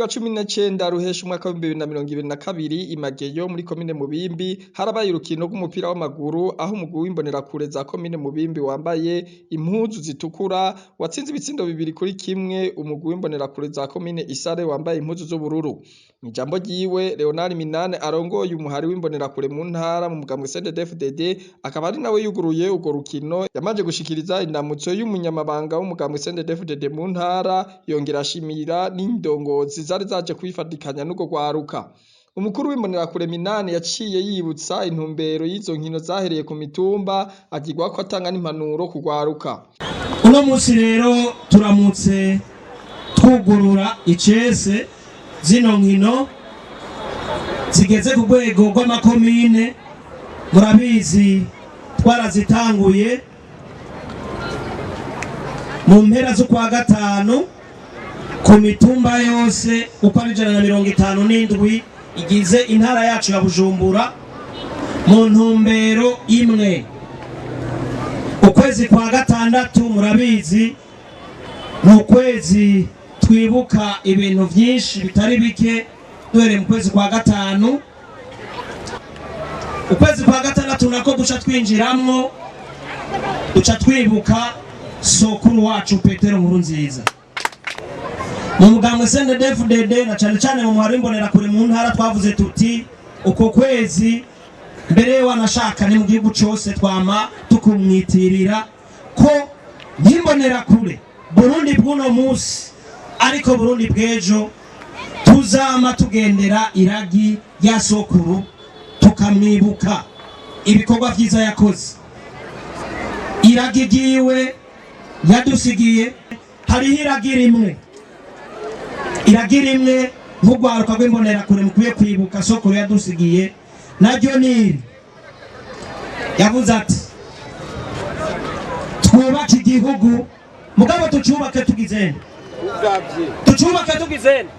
Kuri wa 19 Ruhesha umwaka w'2022 i Mageyo muri komine Mubimbi harabaye urukino rw'umupira w'amaguru, aho umugwi w'imbonerakure za komine Mubimbi wambaye impuzu zitukura watsinze ibitsindo 2-1 umugwi w'imbonerakure za komine Isare wambaye impuzu z'ubururu. Mw'ijambo ryiwe, Leonard Minani arongoye umuhari w'imbonerakure mu ntara mu mugambwe CNDD-FDD, akaba ari nawe yuguruye urwo rukino, yamaze gushikiriza indamutso y'umunyamabanga w'umugambwe CNDD-FDD mu ntara, yongera ashimira n'indongozi zari zaje kwifatikanya n'urwo rwaruka. Umukuru w'imbonerakure Minani yaciye yibutsa intumbero y'izo nkino zahereye ku mitumba, agirwa ko atanga n'impanuro ku rwaruka. Uno munsi rero turamutse twugurura icese zino nkino zigeze ku rwego rw'amakomine. Murabizi, twarazitanguye mu mpera z'ukwa gatanu ku mitumba yose uko ari 157 igize intara yacu ya Bujumbura, mu ntumbero imwe. Ukwezi kwa gatandatu, murabizi, ni ukwezi twibuka ibintu byinshi bitari bike. Duhereye mu kwezi kwa gatanu, ukwezi kwa gatandatu nako duca twinjiramwo, duca twibuka sokuru wacu Petero Nkurunziza. Mu mugambwe CNDD-FDD na cane cane mu muhari w'imbonerakure mu ntara, twavuze tuti uko kwezi mbere wanashaka ni mu gihugu cose twama tukumwitirira ko nk'imbonerakure Burundi bw'uno munsi, ariko Burundi bw'ejo tuzama tugendera iragi rya sokuru, tukamwibuka ibikorwa vyiza yakoze, iragi ryiwe yadusigiye. Hariho iragi rimwe, iragi rimwe nk'urwaruka rw'imbonerakure mukwiye kwibuka sokuru yadusigiye, naryo ni iri. Yavuze ati: "Twubake igihugu, mugabo tucubake tugizene, tucubake tugizene,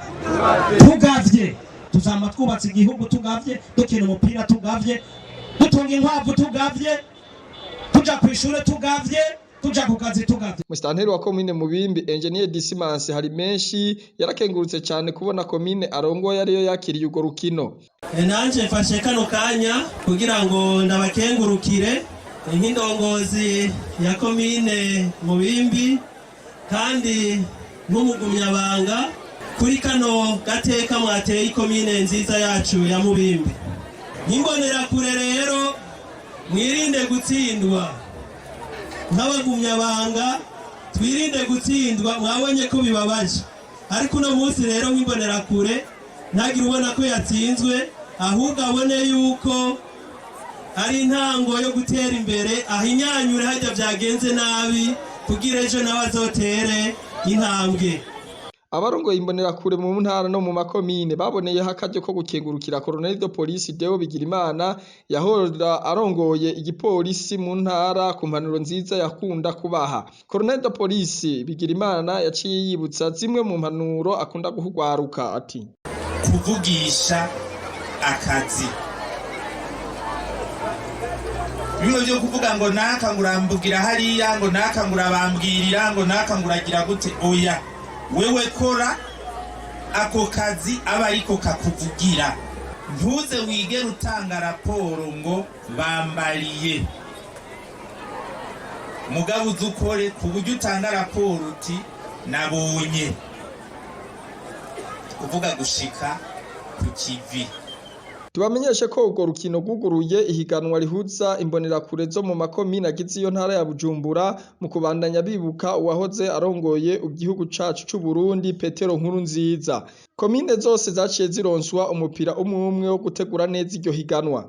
tugavye." Tuzama twubatse igihugu tugavye, dukina umupira tugavye, dutunga inkwavu tugavye, tuja kw'ishure tugavye, tuja ku kazi tugavye. Musitanteri wa komine Mubimbi, Engineer Dismas hari menshi, yarakengurutse cyane kubona komine arongoye ariyo yakiriye urwo rukino. Nanje mfashe kano kanya kugira ngo ndabakengurukire nk'indongozi ya komine Mubimbi kandi nk'umugumyabanga kuri kano gateka mwateye ikomine nziza yacu ya Mubimbi. Nk'imbonerakure rero, mwirinde gutsindwa. Nk'abagumyabanga twirinde gutsindwa. Mwabonye ko bibabaje, ariko uno munsi rero nk'imbonerakure ntagire ubona ko yatsinzwe, ahubwo abone yuko ari intango yo gutera imbere, ahinyanyure hajya byagenze nabi kugira ejo nawe azotere intambwe. Abarongoye imbonerakure mu ntara no mu makomine baboneyeho akaryo ko gukengurukira Colonel de Police Deo Bigirimana yahora arongoye igipolisi mu ntara ku mpanuro nziza yakunda kubaha. Colonel de Police Bigirimana yaciye yibutsa zimwe mu mpanuro akunda guha urwaruka, ati: Kuvugisha akazi, bimwe byo kuvuga ngo naka ngo urambugira hariya, ngo naka ngo urabambwirira, ngo naka ngo uragira gute, oya. Wewe kora ako kazi aba ariko kakuvugira. Ntuze wigere utanga raporo ngo bambariye, mugabo uze ukore ku buryo utanga raporo uti nabonye, kuvuga gushika ku kivi. Tubamenyeshe ko urwo rukino rwuguruye ihiganwa rihuza imbonerakure zo mu makomine agize iyo ntara ya Bujumbura, mu kubandanya bibuka uwahoze arongoye igihugu cacu c'u Burundi, Petero Nkurunziza. Komine zose zaciye zironswa umupira umwe umwe wo gutegura neza iryo higanwa.